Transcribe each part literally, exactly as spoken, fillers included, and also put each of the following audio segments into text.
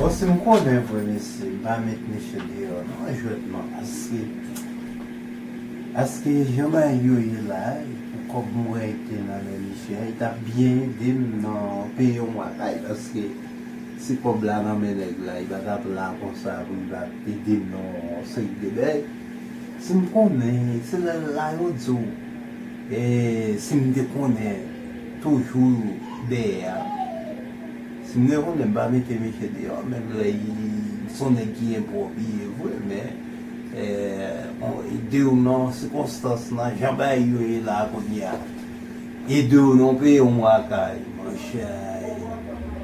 Bon, si m konnen vre, mesye, m pa met mesye deyò non, jwètman, paske, paske jan bagay yo ye la, pou kòb m wè te nan men misye a, li t ap byen ede m nan peye yon mwa kay, paske si kòb la nan men nèg la, li pa t ap la konsa pou li pa t ede m nan yon seri de bagay. Si m konnen, se lè la yo di w, e, si m te konnen toujou dèyè a. Si m te konnen m pa mete mesye deyò, menm lè li se yon nèg ki enpòv li ye vre, men, e, bon, ede w nan sikonstans, nan jan bagay yo ye la kounye a. Ede w nan peye yon mwa kay, monchè,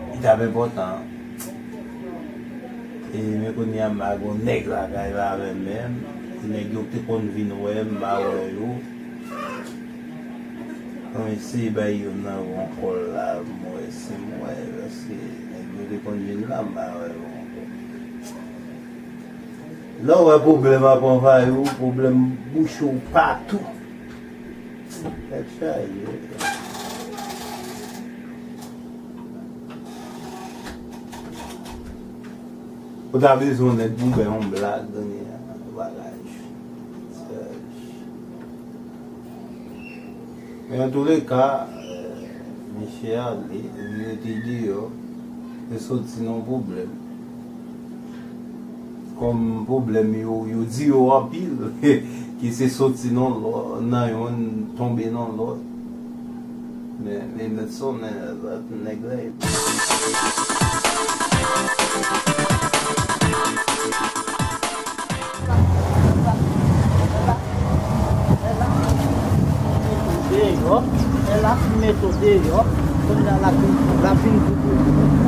li t ap enpòtan. E men kounye a m pa gen nèg lakay la avè m menm. Se nèg yo te konn vin wè m, m pa wè yo. Mwen eseye bay youn nan yon kòl la, m wè si m wè, paske nèg yo te konn vin la, m pa wè yo ankò. Lè w wè pwoblèm ap anvayi w, pwoblèm bouche w patou. Tèt chaje. Ou ta bezwen nèg pou w bay yon blag, kounye a, bagay. Men antouleka, eh, mesye ale, li rete deyò, li soti nan pwoblèm. Kòm pwoblèm yo, yo di yo anpil, ki se soti nan lò-, nan yonn, tonbe nan lòt. Men, men, men sonnen, nèg la. Deyò, lè l ap mete w deyò, kounye a l ap vin, l ap vin pou ou.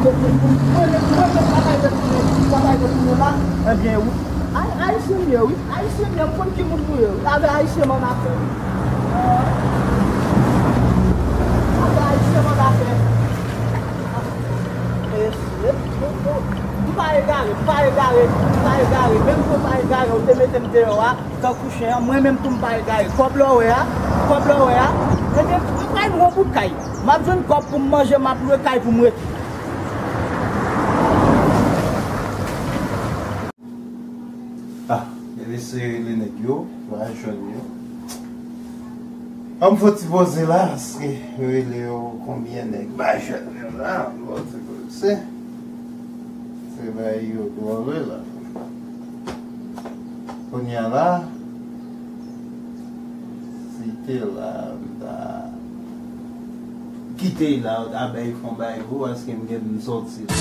Mwen menm, mwen menm, sa bay de tounen, sa bay de tounen la. Ebyen, wi. Ay, Ayisyen m ye, wi. Ayisyen m ye, m konn ki moun m ye, wi. Avè Ayisyen m annafè. Avè Ayisyen m annafè. Mesye, m pa egare, m pa egare, m pa egare. Menm si w pa egare, ou te mete m deyò a. Tankou chen an, mwen menm tou m pa egare. Kòb lè w wè a, kòb lè w wè a, ebyen, m pral lwe yon bout kay. M ap jwenn kòb pou m manje, m ap lwe kay pou m rete. Ah, men mesye rele nèg yo, m pa jwenn yo. An m fò ti poze la, paske rele yo konbyen nèg m pa jwenn yo la, m fò ti poze. Se bagay yo dwòl wi la. Kounye a la, si te la, m ta kite la, w ta bay fon bay pou, paske m gen m sòti la.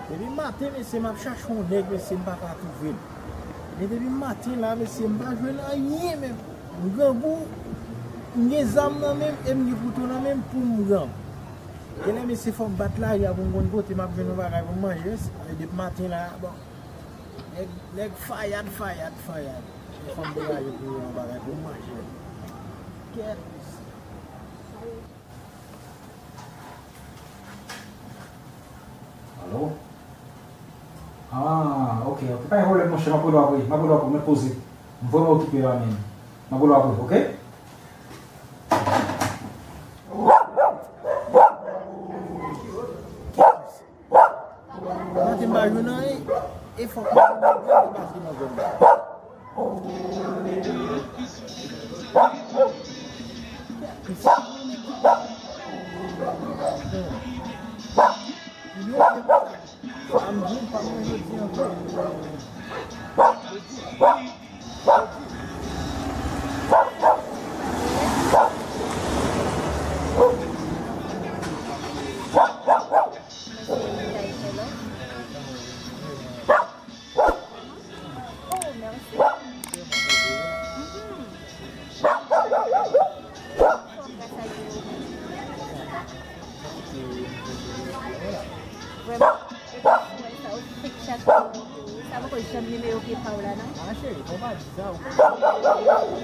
Depi maten, mesye, m ap chache yon nèg, mesye, m pa ka twouve l. Men depi maten la, mesye, m pa jwenn anyen menm. M grangou, m gen zam nan men m e m gen kouto nan men m pou m grangou. Genlè mesye fò m bat lari a pou m konn kote m ap jwenn yon bagay pou m manje, mesye. Men depi maten la, bon, nèg, nèg fayad, fayad, fayad. Fò m degaje pou m jwenn yon bagay pou m manje. Kèt mesye. Alo? Ah, ok, ok. Pa gen pwoblèm, monchè, m ap rele w apre. M ap rele w apre, mwen poze. M vrèman okipe la, men. M ap rele w apre, ok? Maten m pa jwenn anyen. E fòk mwen jwenn yon bagay ki pase nan zòn nan. Yo, yo, yo. Sa m di w, m pa manje jodi ankò. Oh, mèsi. Mhm. Vrèman, epi si w wè sa, ou fèk chache nimewo pye w. Sa poko janm nimewo pye pa w la, non? Ah, cheri, fò w pa di sa, ou konprann?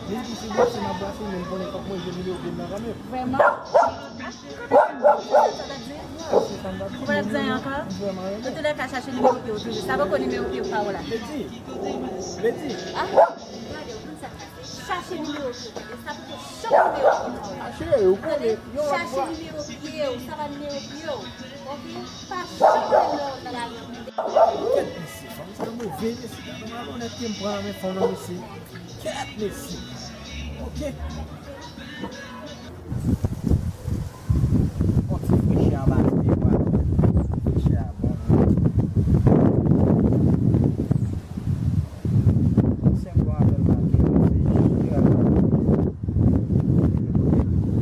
Menm si se blese m ap brase, men m konnen fòk mwen jwenn nimewo pye m nan kanmenm. Vrèman? Ou pa t di anyen ankò? Vrèman, vrèman. Nan toulèka, chache nimewo pye w toujou. Sa poko nimewo pye pa w la. Lady, Lady. Ah, gade, ou konn sa k pase? Chache nimewo pye w, tande? Sa poko janm nimewo pye w. Chache, ou konnen, yon lòt fwa. Chache nimewo pye w, sa pa nimewo pye w. Oke? Pa janm rele nan lavi an. Kèt, mesye, fanm sa move, mesye. Gade malonèt ke m pran nan men fanm nan, mesye. Kèt, mesye. Oke. Bon ti frechè anba pye bwa. Frechè a bon. Senk bon apèl manke, se jis ki rapò.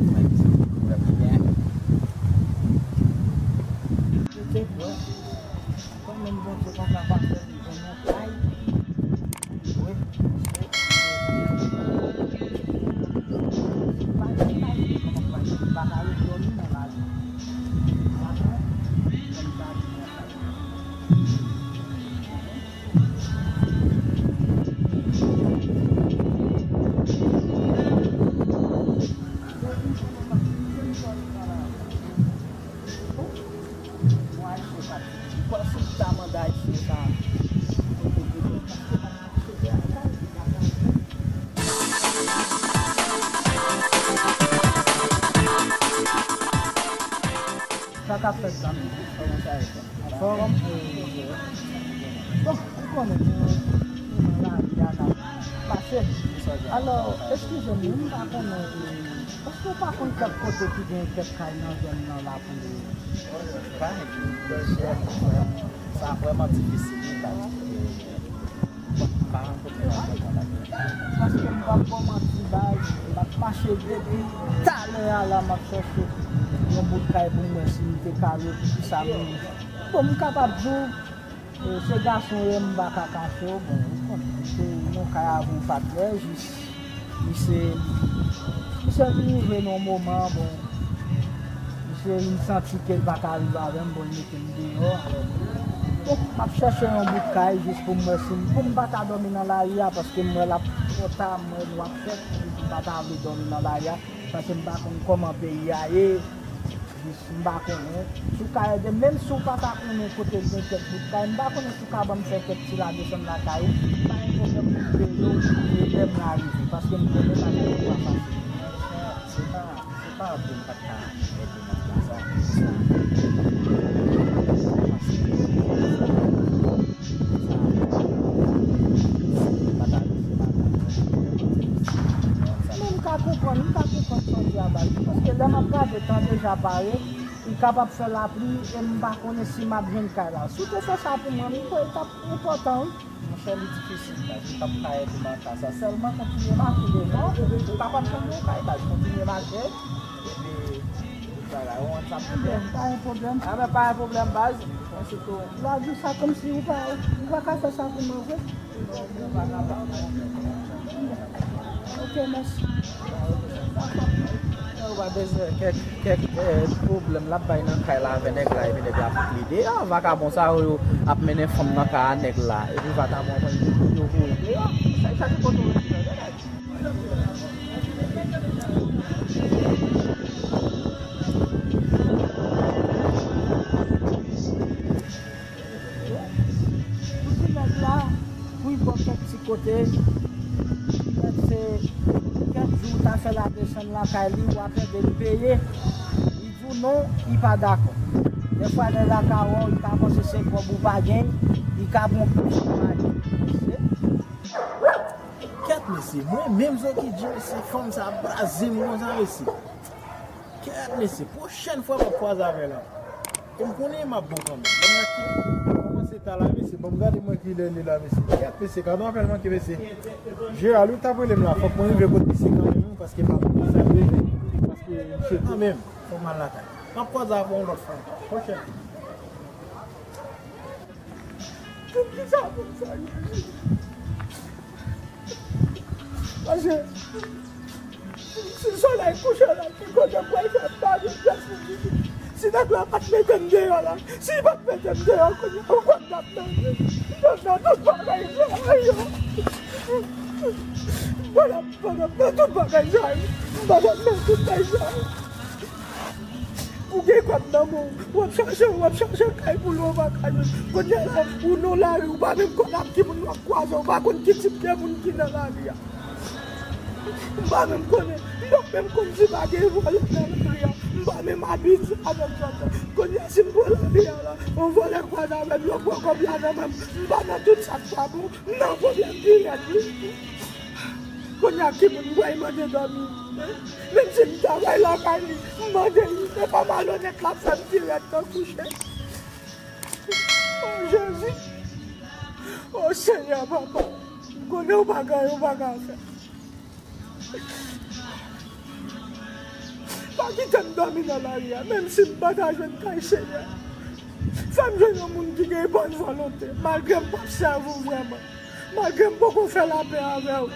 Mwen ki se ki koulè pou gen. Mete bwa. Kanmenm Bondye pa ka pa fè m jwenn yon kay. Wi. Pa gen kay, kòman m pral fè? M pa ka ret dòmi nan lari. Maten, m pa di nan kay. Mwen Ayisyen pa di. Ou panse m ta mande Ayisyen sa kote pou li? Paske pa nan kote a kay, li pa ka fè. Sa k ap fèt la, mesye? Kòman sa ye? Anfòm? Bon, ou konnen nou, nou nan lavi a n ap pase. Alò, eskize m, m pa konnen, e, èske w pa konn kèk kote ki gen kèk kay nan zòn nan la pou Pa gen, monchè, sa vrèman difisil, wi, paske, bon, pa rankontre nan zòn nan la. Paske m p ap ba w manti, baz, m ap mache depi talè a la, m ap chèche yon bout kay pou m wè si m te ka lwe, poukisa m, bon, m kapab di w, E, se gason ye, m pa ka kache w, bon, ou konnen, se yon kay avè w patnè, jis, misye, misye vin rive nan yon moman, bon, misye vin santi ke l pa ka viv avè m, bon, l mete m deyò, alò, bon, m ap chèche yon bout kay jis pou m wè si m, pou m pa ta dòmi nan lari a, paske m wè l ap twò ta, m wè nou ap fèt, m pa ta vle dòmi nan lari a, paske m pa konn kòman peyi a ye. Jis m pa konnen si w ka ede m, menm si w pa ta konnen kote l gen kèk bout kay, m pa konnen si w ka ban m fè kèk ti la desann lakay ou, pa gen pwoblèm pou m peye w, e lè m la rive, paske m konnen bagay yo pa fasil. Se pa, se pa pou m pa t ka ede w nan sa, sa. Men m ka konprann, m ka konprann sa w di a, baz. Paske lè m ap gade, tan deja pare, li kapab fè lapli, e m pa konnen si m ap jwenn kay la. Si w te fè sa pou mwen, m kwè li t ap enpòtan, wi. Monchè, li difisil, baz. Li p ap ka ede w nan ka sa. Sèlman kontinye mache, non? Ou kapab jwenn yon kay, baz. Kontinye mache. Epi, bagay, ou ann sa pwoblèm. Pa gen pwoblèm. A, men pa gen pwoblèm, baz. Mwen sitou. Ou la di sa kòmsi ou pa, ou pa ka fè sa pou mwen vre. Ok, mèsi. Ou pa bezwen kèk, kèk, eh, pwoblèm l ap bay nan kay la avè nèg la, epi nèg la fout li deyò. Vakabon sa yo ap mennen fanm nan kay a nèg la. Epi vakabon yo voye deyò. Sa, sa ki kote w rete la, nèg? Ou di nèg la, pou l ba w kèk ti kote, nèg se kèk jou w ta fè la desann lakay li, w ap ede l peye. Li di w non, li pa dakò. Dèfwa lè l la ka wè w, li ka panse se kòb ou pa gen, li ka pran kòb ou pa gen. Kèt mesye, mwen menm Zoki G mesye, fanm sa ap braze m konsa mesye. Kèt mesye, pwochèn fwa m ap kwaze avè l ankò. E m konnen m ap bon kanmenm. Ban m gade kòman se ta la mesye, ban m gade mwen kilè li la mesye. Kèt mesye, gade yon apèl manke mesye. Jeral, ou t ap rele m la, fòk mwen rive kot misye kanmenm wi, paske pa pou sa m leve. Paske misye kanmenm, fò m al lakay. M ap kwaze avè w yon lòt fwa ankò. Pwochèn. Poukisa pou sa rive? Paske si, si solèy kouche la, ki kote m pral fè m pa jwenn pyès pou vini? Si nèg la pa t mete m deyò la, si li pa t mete m deyò kounye a, ou konn n ap nan ri. M nan tout bagay sa yo. Pandan, pandan m nan tout bagay sa yo. M pandan m nan tout bagay sa yo. Ou gen kòb nan men w, w ap chache, w ap chache kay pou lwe, w pa ka jwenn. Kounye a la, ou nan lari, ou pa menm konn ak ki moun w ap kwaze, ou pa konn ki tip de moun ki nan lari a. M pa menm konnen, m pa menm konn si pa gen vòlè nan lari a. M pa menm abitye avèk zòt. Kounye a, si m pran lari a la, yon vòlè kwaze avè m, yo pran kòb la nan men m. M pa nan tout sa k pa bon, m nan pwoblèm dirèk, wi. Kounye a, ki moun m pral mande dòmi? Menm si m travay lakay li, m mande li, se pa malonèt l ap fè m dirèk nan kouche. O Jezi! O Senyè, papa! M konnen w pa gen anyen w pa ka fè. Pa kite m dòmi nan lari a, menm si m pa ta jwenn kay, Senyè. Fè m jwenn yon moun ki gen bòn volonte, malgre m p ap sèvi w vrèman, malgre m poko fè lapè avè w.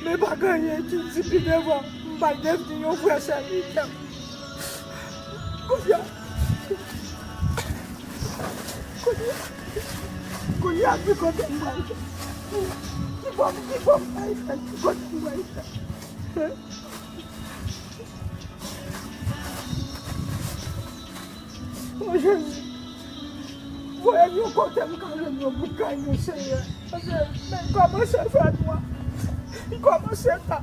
Men pa gen anyen ki di pi devan m pral devni yon vrè sèvitè. Kounye a, kounye a, kounye a, ki kote m pral fè? Ki bò m, ki bò m pral fè? Ki kote m pral fè? O Jezi, voye m yon kote m ka jwenn yon bout kay mwen, Senyè. Paske men kòmanse fè nwa. Li kòmanse ta.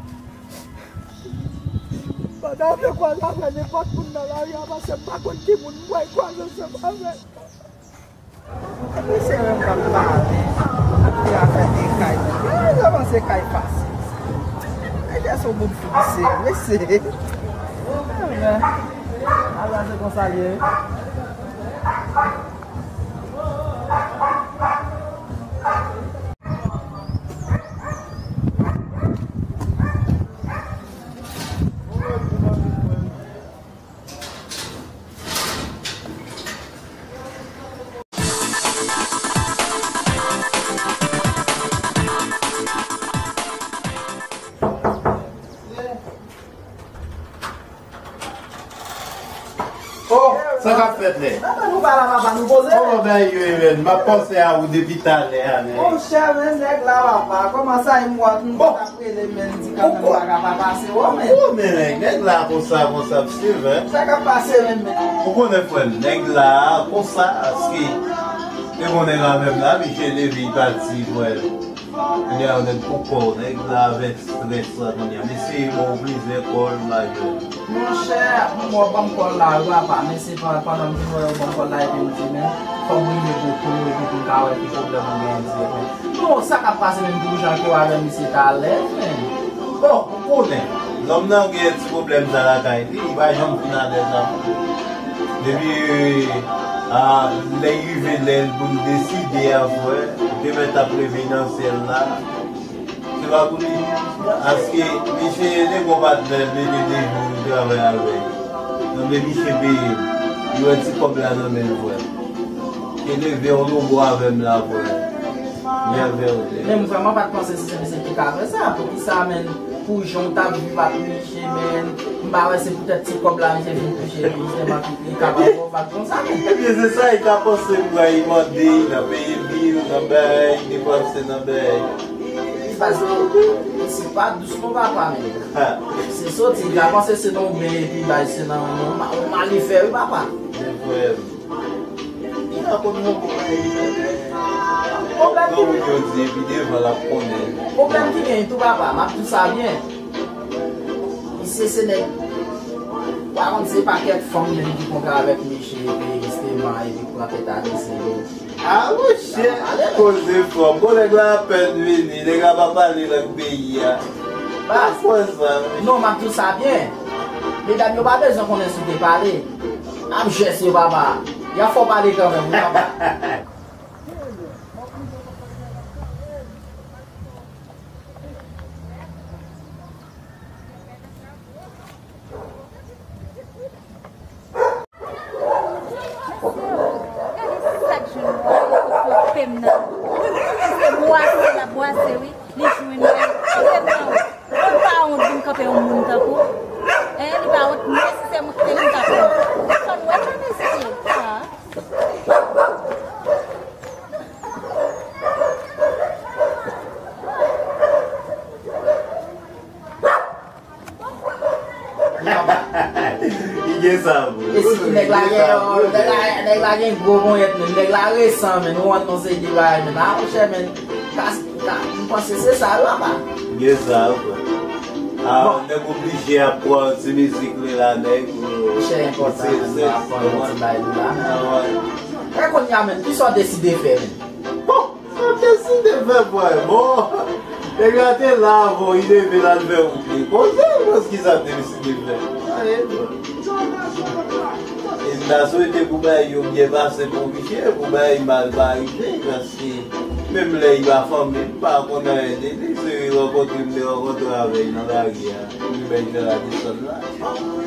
M pa ta vle kwaze avè nenpòt moun nan lari a, paske m pa konn ki moun m pral kwaze ansanm avè l. Mesye menm k ap pale, ap di afè de kay. Yo panse kay fasil. Mesye se yon moun fikse, mesye. Ala se konsa l ye. Oh, sa k ap fèt, nèg? Nan nou pa la, papa, nou poze. Kòman bagay yo ye, menn? M ap panse a ou depi talè a, menn. Monchè, menn, nèg la, papa, kòman sa, yon mwa, nou pa t ap rele, menn, di kanmenm bagay pa pase, o, menn. Ou konnen, nèg, nèg la konsa, konsa, m swiv, en. Sa k ap pase, menn, menn? Ou konnen, frè m, nèg la konsa, paske te gen yon nèg avè m la, misye leve, li pati, frè. Kounye a, nèg pou kò, nèg la avèk strès la kounye a. Mesye, bon, ou plizyè kòl, majè. Monchè, m wè w ban m kòl la, wi, papa, men se pa, pandan m fin wè yo ban m kòl la, epi m di, men, fò m rive poto, epi pou m ka wè ki pwoblèm ou genyen dirèk, men. Non, sa k ap pase menm pou jan ke w avè misye talè, men. Bon, ou konnen, lòm nan gen ti pwoblèm sa lakay li, li pa janm fin alèz avè w. Depi, a, lè l rive, lè l pou l deside a, frè, ou te mèt ap leve nan syèl la. Se pa pou li. Paske misye te gon patnè l, mete de jou, m travay avè l. Nan men misye peye m. Li wè ti kòb la nan men l, frè. Te leve yon lonbo avè m la, frè. Li avè w, frè. Men m vrèman pa t panse si se misye ki ka fè sa. Poukisa, menn, pou jan w t ap viv ak misye, menn, m pa wè se poutèt ti kòb la misye vin touche, jisteman, ki li kapab fè w vag konsa, menn. Ebyen, se sa, li ka panse m pral mande, nan peye bil, nan bay, depanse nan bay. Paske se pa dous non, papa, menn. Se soti, li ka panse se nan yon ben epi bay, se nan yon ma-, yon malefè, wi, papa. Men frè m, li pa konn yon bon bagay li fè, men pwoblèm ki gen, yo di epi devan l ap konnen. Pwoblèm ki gen tou, papa, m ap di w sa byen. Misye se nèg, pa konn se pakèt fanm menm ki kontre avèk misye, epi jisteman, epi pran tèt a misye. A, monchè, koze fò. Bon, nèg la apèn vini, nèg la pa pale lang peyi a. Baz, non, m ap di w sa byen. Medam yo pa bezwen konnen si w te pale. Ap jès yo, papa. Y ap fè w pale kanmenm, wi, papa. Gade sa k jwenn mwen, li fout pè m nan. Se bwase l ap bwase, wi. Li jwenn mwen, li pè m nan, wi. Li pa wont vin kanpe yon moun tankou w. Hein, li pa wont, mwen si se mwen ki te vin kanpe w. Sa n wè la, mesye. Ah. Li gen sa, bro. E sitou nèg la gen, nèg la, nèg la gen gwo ponyèt, men nèg la resan, men nou wè non se de bagay, men a, monchè, men, ka, ka, m panse se sa, wi, papa. Li gen sa, wi, frè. Ah, nèg oblije ap pran ti mizik li la, nèg. Chè enpòtan, men, nou ap pran yon ti bay li la. Ah, wè. E kounye a menm, kisa w deside fè menm? Bon, sa m deside fè, bòy. Bon, nèg la te la avan, li leve l al fè wout li. Poze, m panse ki sa m te deside fè. Aye, bro. E m ta swete pou bagay yo byen pase pou misye, pou bagay mal pa rive, paske menm lè li pa fanmi m, m pa konn anyen de li, se rankontre m te rankontre avè l nan lari a, li bay fè la desann la.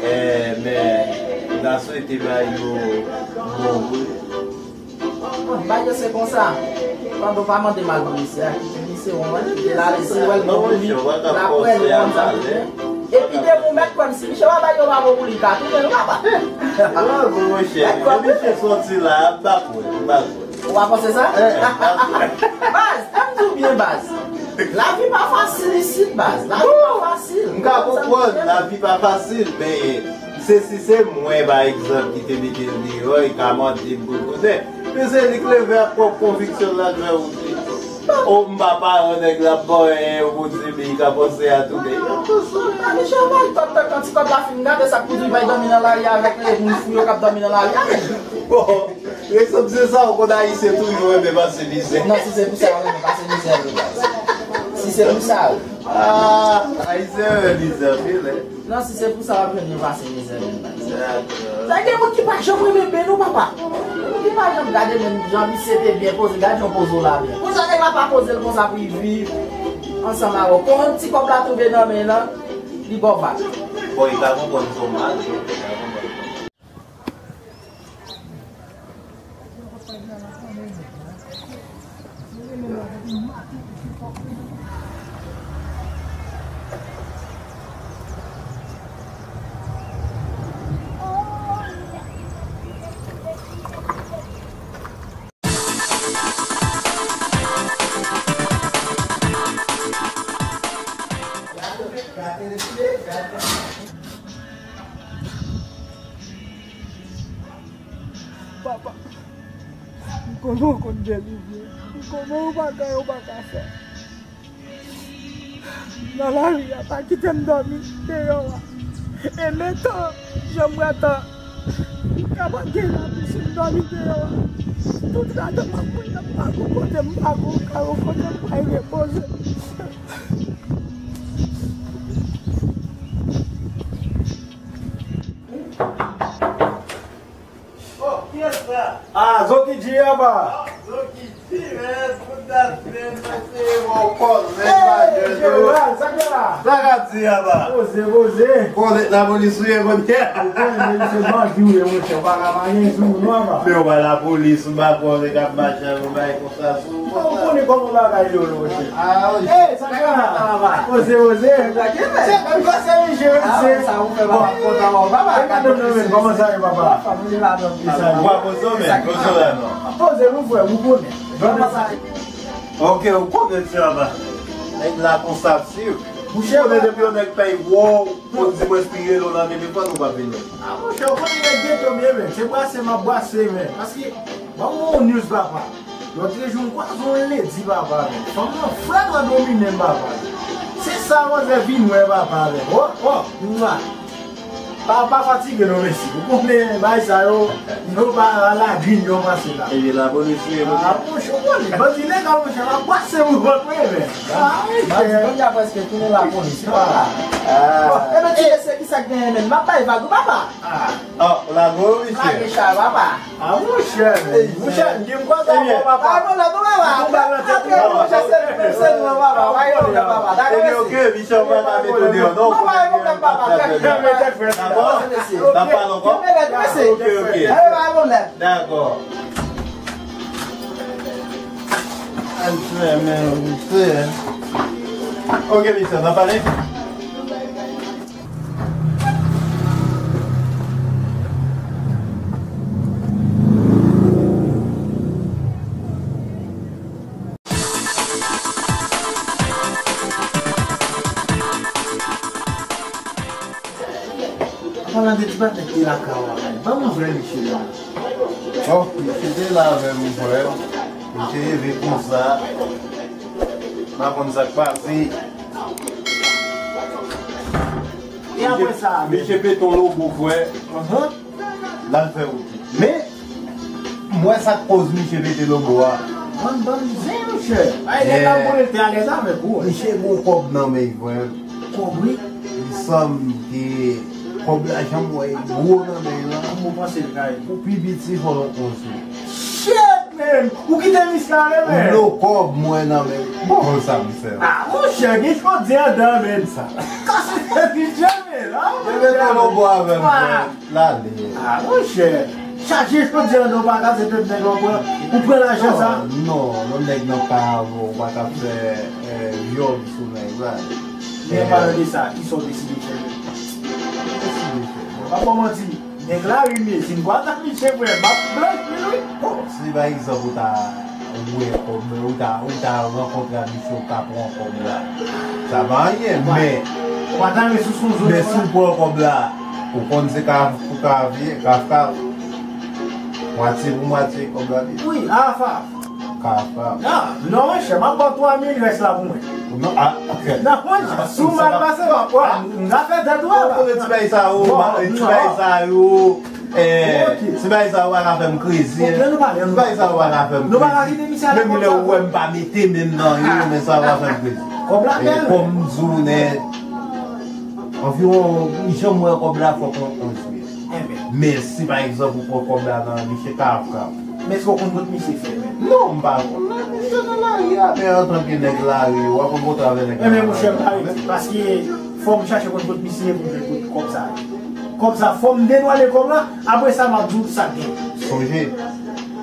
Eh, men, m ta swete bagay yo bon vre. Bon, bagay yo se konsa. Pandan w pa mande m al pou misye a, kite misye wè, kite l ale, si l wè l bon pou li, l ap wè l konn sa pou li. Epi depi w mèt kwè m, si misye pa bay yo pa bon pou li, ka tounen l, papa. Bravo, monchè. Lè misye sòti la, m pa kwè, m pa kwè. Ou pa panse sa? Eh, m pa kwè. Baz, ann di w byen, baz. Lavi pa fasil isit, baz. Lavi pa fasil. M ka konprann, lavi pa fasil, men se si se mwen, pa egzanp, ki te mete l deyò, li ka mande m pou l tounen. Men se li k leve ak pwòp konviksyon l al fè wout li. O, m pa paran nèg la, m pa wè anyen pou di, men li ka panse a tounen. Misye bay kòb, tan kan ti kòb la fin gate, sa k pou di l bay dòmi nan lari avèk moun fou yo k ap dòmi nan lari a. Bon, egzanp, se sa, ou konn Ayisyen toujou renmen pase mizè. Non, si se pou sa, ou renmen pase mizè vre, baz. Si se pou sa, wi. Ah, Ayisyen renmen mizè anpil, en. Non, si se pou sa, w ap jwenn yo pase mizè menm, baz. Dakò. Sa gen moun ki pa janm renmen byen, non, papa. Gen moun ki pa janm gade menm jan misye te byen poze, gade jan poze w la byen. Pou sa nèg la pa poze l konsa pou l viv ansanm avè w. Kon yon ti kòb la tonbe nan men l lan, li ba w vag. Bon, li ka konprann sa w mal, wi. Li ka konprann. Papa, m konnen w konn delivre. M konnen w pa gen anyen w pa ka fè. Nan lari a, pa kite m dòmi deyò a. E mentan, jan m wè tan, m ka pa gen lavi si m dòmi deyò a. Tout ladan m ap priye, m pa gon kote m pa gon kay, gon kote m pa repoze. Oh, kiyès sa? Ah, Zoki G, apa? Ah, Zoki G, men, pou dat men, men, se bon, kòl, men, hey, Jeneral, sa k gen la? Sa k ap di, apa? Poze, poze. Kòl, lapolis ou ye, kounye a? Ou konnen, men, se bandi ou ye, monchè, ou pa ka pa gen sou ou, non, apa? Men ou pa lapolis, ou pa konnen k ap mache ak yon bagay konsa sou ou, konsa. Ou konnen kòman bagay yo, monchè. Ah, wi. Hey, sa k gen la? Poze, poze. Se, se misye, wi, se. Ah, sa ou fè, papa, kontan, papa. E madanm nan menm, kòman sa ye, papa? Ou pa poze w menm, poze w la non. Poze nou frè, ou konnen. Kòman sa ye? Ok, ou konnen se anba. Nèg la konsa si. Ou konnen depi yon nèg pèy wòw, ou di m enspire l nan telefòn ou pa vini. Ah, monchè, ou konnen nèg geto m ye, men. Se brase m ap brase, men. Paske, ban m yon news, papa. Lòt jou, m kwaze yon ledi, papa, men. Fanm nan frèt nan domine m, papa. Se sa, manzè vin wè, papa, men. Oh, oh, mwa. Pa, pa fatige non, mesye. Ou konnen bagay sa yo, yo pa lagrin yo pase la. Ebyen, lapolis, wi, ebyen. Ah, monchè, ou konnen, bandi legal, monchè, la pase pou vòt, wi, men. Ah, wi, bandi, bandi a prèske tounen lapolis, wi, papa. Ah. Bon, ebyen, ti mesye, kisa k genyen, men? M ap bay vag, wi, papa. Ah. Ah, ou lage w, misye? Lage chay, papa. Ah, monchè, men. Monchè, m gen m kwaze avè w, papa. Ebyen. Ay, bon, la, bon, papa. Bon, ba, la, tèt, monchè, se nou, se nou, papa. Ay, bon, papa. Dakò, mesye. Ebyen, ok, misye, ou pa ta mete w deyò, non. Non, pa gen pwoblèm, papa. Dakò? Dakò, mesye. N ap pale ankò? Ok, mesye. Ok, ok. Ay, pa gen pwoblèm. Dakò. Al fè, men, vite. Ok, misye, n ap pale? An palan de ti patnè ki te lakay ou a, ban m ouvè misye la. Bon, misye te la avè m, frè. Misye leve konsa. M pa konn sa k pase. Apre sa, misye pete yon lobo, frè. L al fè wout li. Men, m wè sa k koz misye pete lobo a. Bann, bann zen, monchè. Ay, nèg la, yeah, konnen l te alèz avèk ou, wè. Misye gen yon kòb nan men l, frè. Kòb, wi. Li sanble ke kòb la, jan m wè l gwo nan men l lan. Kòman w panse l ka ye? Pou pi piti, fò l onz mil. Shit, man! Ou kite misye ale, man! Gwo kòb mwen nan men l. Bon. Konsa, misye. Ah, monchè, gen chòdyè anndan, man. Sa. Kase tèt misye, man! Ah, monchè. Yo mete lobo avè m, frè. L ale. Ah, monchè. Chache chòdyè anndan, ou pa kase tèt nèg la, ou pran, ou pran lajan sa? Non, non, non, nèg nan ka, ou pa ka fè, eh, vyòl sou nèg la. Gen, eh, palan de sa, kisa w deside fè menm? Deside fè, bon. Pa bon manti. Nèg la wi, men si m pa t ak misye, frè, m ap blanchi l, wi. Bon, si pa egzanp ou ta wè kòb, ou ta, ou ta rankontre ak misye, ou ta pran kòb la. Sa pa anyen, men, ou pa ta ret sou son zòn, men si w pran kòb la, ou konn se ka, ou ka vye, ka, ka, mwatye pou mwatye kòb la vye. Wi, afa. Ka, ka. Ah, non, monchè, m ap ba w twa mil rès la pou mwen. Non, ah, ok. Non, monchè, si w mal pase, w ap, w ap fè tèt ou la. Bon, ti bagay sa yo, ti bagay sa yo, eh, ti bagay sa yo pa ka fè m krezi, hein. Ti bagay sa yo pa ka fè m krezi. Menm lè ou wè m pa mete men m nan yo, men sa yo pa fè m krezi. Eh, kòm m di w, nèg, anviwon, jan m wè kòb la fòk yon onz mil. Men si pa egzanp ou pran kòb la nan misye Kafka. Men èske w konn kot misye fè, men? Non, m pa konn. Misye nan lari a, men antanke nèg lari, w ap rankontre avèk nèg nan lari. Enben, monchè, m pa rete, paske fò m chache konn kot misye pou m jwenn kot kòb sa ye. Kòb sa, fò m dedwale kòb la, apre sa, m ap di w sa k gen. Sonje,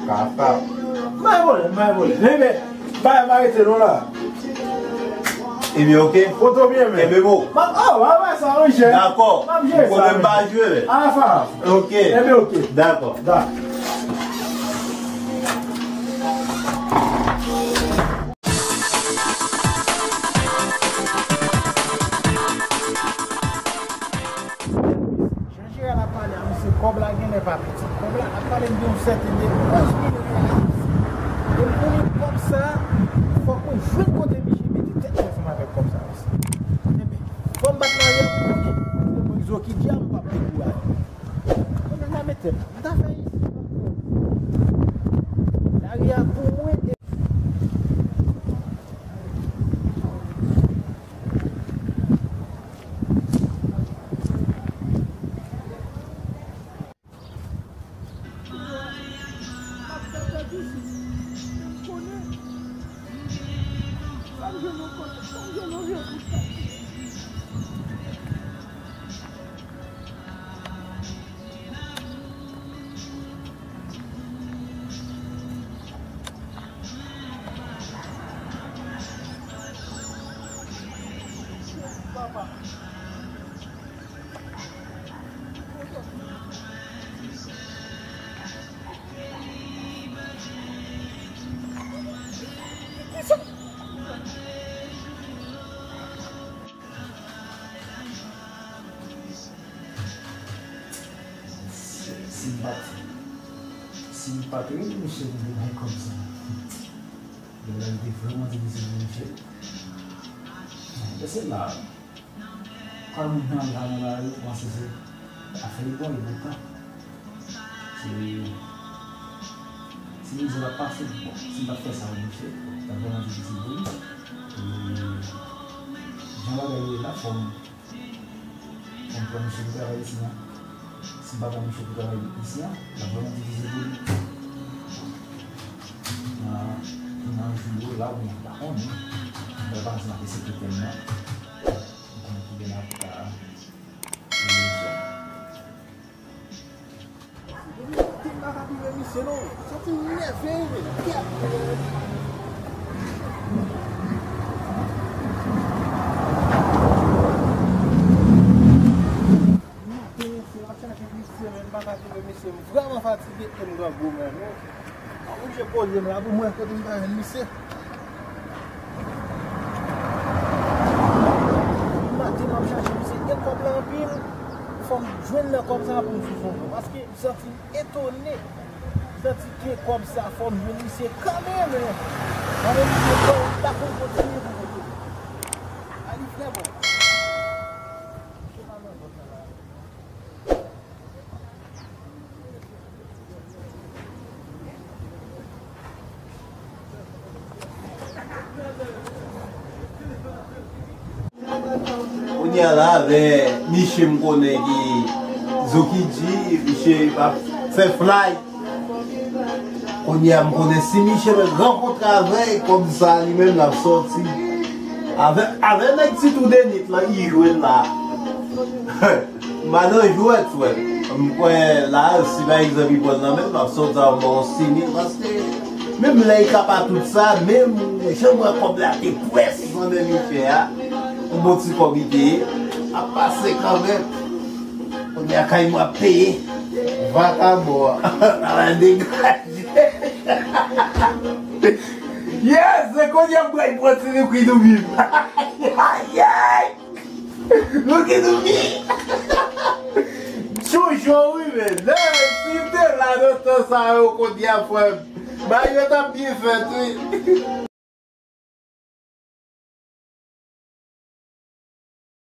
Kafka. M pa gen pwoblèm, m pa gen pwoblèm. Enben, pa, pa rete non la. Ebyen, ok. Poto byen, men. Ebyen, bon. M ap, oh, w ap wè sa, monchè. Dakò. M ap jere sa, monchè. Ou konnen m pa jwe, men. Alafa. Ok. Ebyen, ok. Dakò. Dakò. Jan Jeral ap pale a misye, kòb la genlè pa piti. Kòb la ap pale m de yon sèten de onz mil rèyal ayisyen. E pou li kòb sa, fòk ou jwenn kote misye mete tèt li ansanm avèk kòb sa, mesye. Enben, fò m bat nan rèl pou mwen. Se mwen ki zo ki djab, m p ap dekouraje. Mwen menm m a mete m. M ta fè isit. Lari a pou mwen. Si, si m pa t, si m pa t rele misye pou bagay kòb sa, bagay te vrèman difisil pou misye. Men se la, kòm moun nan la nan lari, ou panse se afè li bon, e poutan, se, se mizè l ap pase. Bon, si m pa t fè sa pou misye, t ap vrèman difisil pou li. E jan bagay yo ye la, fò m Konprann misye pou travay isi a. Si m pa pran misye pou travay isi a, l ap vrèman difisil pou li. Nan, nan jou yo la, ou pa konnen. Mwen pa ansanm ak sekretè m nan. M konnen ki byen ap ka. Depi maten m pa ka twouve misye non. Santi m nève wi men kèt. Maten mesye m ap chache misye men m pa ka twouve misye. M vrèman fatige e m grangou menm wi. M oblije poze m la pou m wè kote m ka jwenn misye. Maten m ap chache misye e kòb la anpil. Fò m jwenn nan kòb sa pou m sou son paske m santi m etone. M santi ke kòb sa fò m jwenn misye kanmenm. Mwen menm misye fò m pa konn kontinye pou kote. A li frè bon. Misye pa nan zòn nan. Kounye a la, avè Miche m konnen ki Zokidji, Miche ap fè fly. Kounye a m konnen si Miche mwen rankontre avè l, kòm sa li menm l ap sòti. Avè, avè nèg Ti Tou Denit lan, li jwenn la. M pa nan jwèt, frè. M kwè la, si pa egzanp li pran nan men m, m ap sòti a, m ba w senk mil, paske menm lè li ka pa tout sa, menm jan m wè kòb la te pwès nan men Miche a, yon bon ti kòb li te ye, ap pase kanmenm. Kounye a kay mwen ap peye. Vakabon an. Ala degaje. Yes, se kounye a m pral pran ti likid ou viv. Ayay! Likid ou viv. Chouchou, wi, men. Lè si te la nan tan sa yo kounye a, frè m. Bagay yo t ap byen fèt, wi.